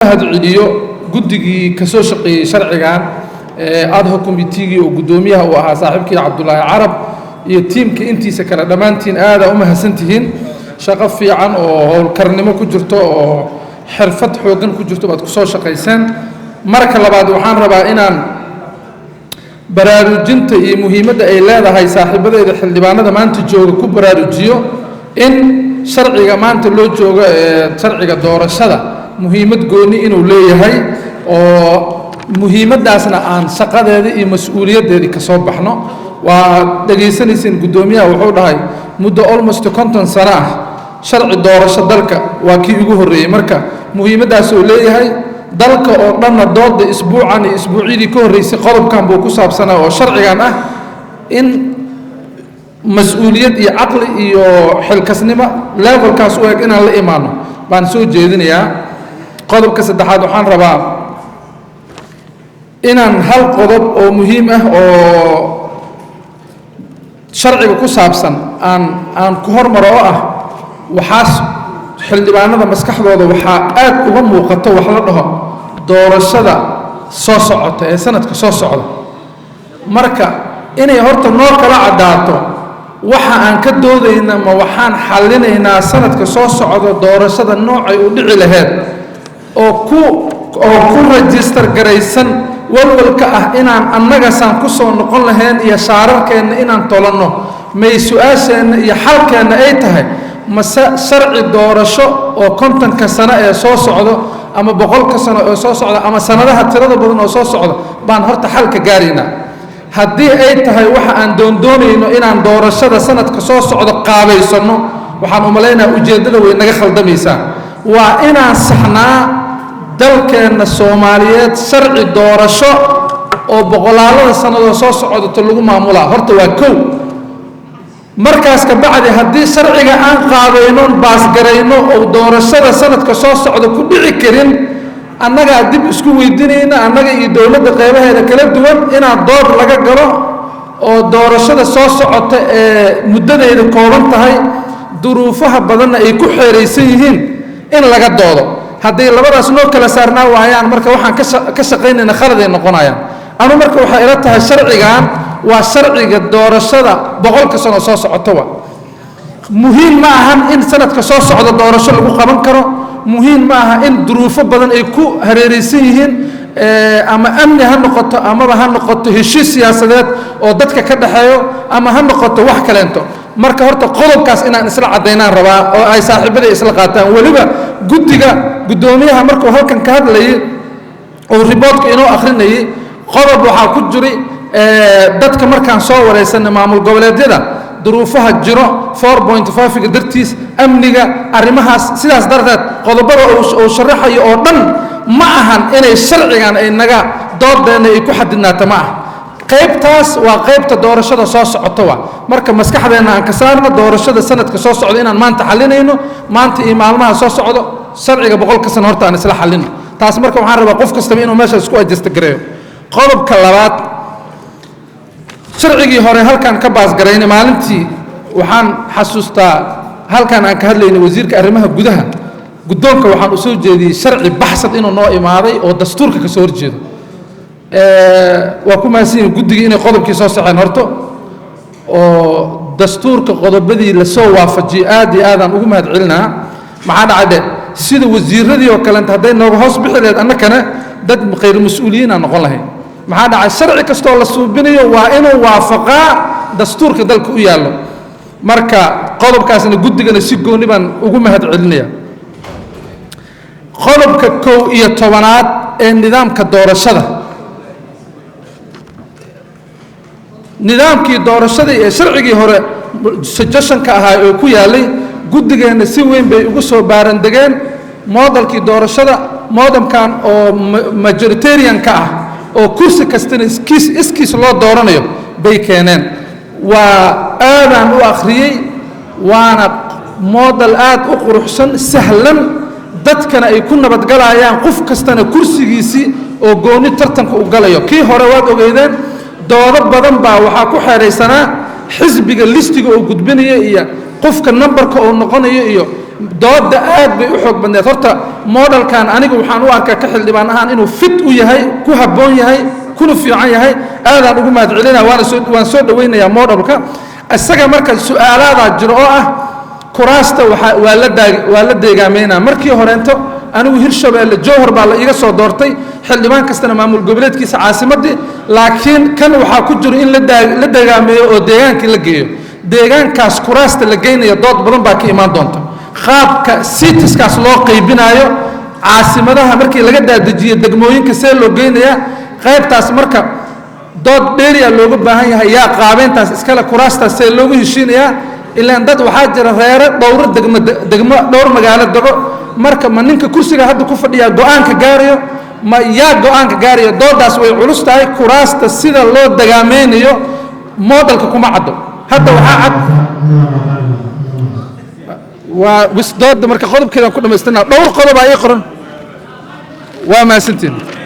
Mahad celiyo guddigii ka soo shaqeeyey sharcigan ad hoc committeegii oo guddoomiyaha uu ahaa saaxiibkii Cabdulaahi Carab iyo tiimka intiisa kale. Dhammaantiin aadaa u mahadsantihiin. Shaqo fiican oo howlkarnimo ku jirto oo xirfad xooggan ku jirto baad ku soo shaqayseen. Marka labaad, waxaan rabaa inaan baraarujinta iyo muhiimadda ay leedahay saaxiibadeyda xildhibaanada maanta jooga ku baraarujiyo in sharciga maanta loo joogo ee sharciga doorashada muhiimad gooni inuu leeyahay, oo muhiimaddaasna aan shaqadeeda iyo mas-uuliyaddeedii ka soo baxno. Waa dhegaysanayseen guddoomiyaha, wuxuu dhahay muddo almost 50 sano ah sharci doorasho dalka waa kii ugu horreeyey. Marka muhiimaddaas uu leeyahay dalka oo dhanna dooda isbuucan iyo isbuucyadii ka horreysay qodobkan buu ku saabsanaa, oo sharcigan ah in mas-uuliyad iyo caqli iyo xilkasnimo levelkaas u eg inaan la imaano baan soo jeedinayaa. Qodobka saddexaad, waxaan rabaa inaan hal qodob oo muhiim ah oo sharciga ku saabsan aan ku hormaro, oo ah waxaas xildhibaanada maskaxdooda waxaa aad uga muuqato wax la dhaho doorashada soo socota ee sanadka soo socda. Marka inay horta noo kala caddaato waxa aan ka doodayna, ma waxaan xallinaynaa sanadka soo socda doorashada noocay u dhici laheyd oo ku register garaysan walwalka ah inaan annagasaan ku soo noqon lahayn iyo shaararkeenna inaan tolanno, may su-aasheenna iyo xalkeenna ay tahay, mase sharci doorasho oo 50-ka sano ee soo socdo ama 100-ka sano ee soo socda ama sanadaha tirada badan oo soo socda baan horta xalka gaaraynaa? Haddii ay tahay waxa aan doondoonayno inaan doorashada sanadka soo socdo qaabaysanno, waxaan u malaynayaa ujeeddada way naga khaldamaysaa. Waa inaan saxnaa dalkeenna Soomaaliyeed sharci doorasho oo boqolaalada sannadoo soo socdato lagu maamulaa horta waa kow. Markaas ka bacdi, haddii sharciga aan qaabaynon baasgarayno oo doorashada sanadka soo socda ku dhici karin, annagaa dib isku weydiinayna, annaga iyo dowladda qeybaheeda kala duwan, inaan dood laga galo oo doorashada soo socota ee muddadeeda kooban tahay, duruufaha badanna ay ku xeeraysan yihiin, in laga doodo. Hadday labadaas noo kala saarnaa waayaan, marka waxaan ka shaqaynayna khaladay noqonayaan. Anu marka waxay ila tahay sharcigan waa sharciga doorashada 100-ka sano soo socota. Wa muhiim ma ahan in sanadka soo socda doorasho lagu qaban karo. Muhiim ma aha in duruufo badan ay ku hareeraysan yihiin, ama amni ha noqoto, amaba ha noqoto heshiis siyaasadeed oo dadka ka dhexeeyo, ama ha noqoto wax kaleento. Marka horta qodobkaas inaan isla caddaynaan rabaa oo ay saaxiibaday isla qaataan. Weliba guddiga guddoomiyaha markuu halkan ka hadlayay oo reportka inoo akhrinayay, qodob waxaa ku jiray dadka markaan soo wareysanay maamul goboleedyada, duruufaha jiro 4.5-ga dartiis, amniga, arrimahaas. Sidaas darteed qodobada uu sharaxayo oo dhan ma ahan inay sharcigan ay naga doodeenna ay ku xadidnaata. Ma ah, qaybtaas waa qaybta doorashada soo socota. Waa marka maskaxdeenna aan ka saarno doorashada sanadka soo socda inaan maanta xalinayno, maanta iyo maalmaha soo socdo. Sharciga 100-ka sano horta aan isla xalino taas. Marka waxaan rabaa qof kastaba inuu meeshaas isku adjust gareeyo. Qodobka labaad, sharcigii hore halkaan ka baasgaraynay maalintii, waxaan xasuustaa halkaan aan ka hadlaynay wasiirka arrimaha gudaha, guddoonka waxaan u soo jeediyey sharci baxsad inuu noo imaaday oo dastuurka ka soo horjeedo. Waa ku mahadsan yihin guddigii inay qodobkii soo saxeen horto oo dastuurka qodobadii lasoo waafajiyey. Aad iyo aadaan ugu mahad celinaa. Maxaa dhacay de, sida wasiiradii oo kaleenta hadday nooga hoos bixi lahayd, annakana dad khayr mas-uuliyiin aan noqon lahayn. Maxaa dhacay, sharci kastoo la suubinayo waa inuu waafaqaa dastuurka dalka u yaallo. Marka qodobkaasna guddigana si gooni baan ugu mahad celinaya. Qodobka 11aad ee nidaamka doorashada, nidaamkii doorashadii ee sharcigii hore suggestionka ahaa oo ku yaalay, guddigeenna si weyn bay ugu soo baarandegeen modelkii doorashada, modelkan oo majoritarian-ka ah oo kursi kastana iskiis iskiis loo dooranayo bay keeneen. Waa aadaan u akhriyey, waana model aad u quruxsan, sahlan, dadkana ay ku nabadgalayaan, qof kastana kursigiisii oo gooni tartanka u galayo. Kii hore waad ogeydeen, doodo badan baa waxaa ku xeeraysanaa xisbiga listiga oo gudbinaya iyo qofka nambarka oo noqonayo iyo Dooda aad bay u xoog badneed. Horta modelkan aniga waxaan u arkaa ka xildhibaan ahaan inuu fit u yahay, ku habboon yahay, kuna fiican yahay. Aadaan ugu mahad celinaya, waana soo waan soo dhawaynayaa modelka isaga. Marka su-aalaadaa jiro oo ah kuraasta waxaa waa la daag, waa la deegaameynaa. Markii horeento anigu Hirshabeelle Jowhar baa la iiga soo doortay, xildhibaan kastana maamul goboleedkiisa caasimaddii. Laakiin kan waxaa ku jiro in la deegaameeyo oo deegaankii la geeyo. Deegaankaas kuraasta la geynayo dood badan baa ka imaan doonta, qaabka seatskaas loo qaybinaayo, caasimadaha markii laga daadajiyo degmooyinka see loo geynayaa qaybtaas. Marka dood dheeriya looga baahan yahay. Yaa qaabeyntaas iskale? Kuraastaas see loogu heshiinayaa? Ilaan dad waxaa jira reere dhowro degmo degmo, dhowr magaalo dego. Marka ma ninka kursiga hadda ku fadhiyaa go-aanka gaarayo? Ma yaa go-aanka gaarayo? Doodaas way culus tahay. Kuraasta sida loo dagaameynayo modelka kuma caddo. Hadda waxaa cad waa wis dooda. Marka qodobkeedaan ku dhamaystirnaa, dhowr qodobaa ii qoran. Waa mahadsantiin.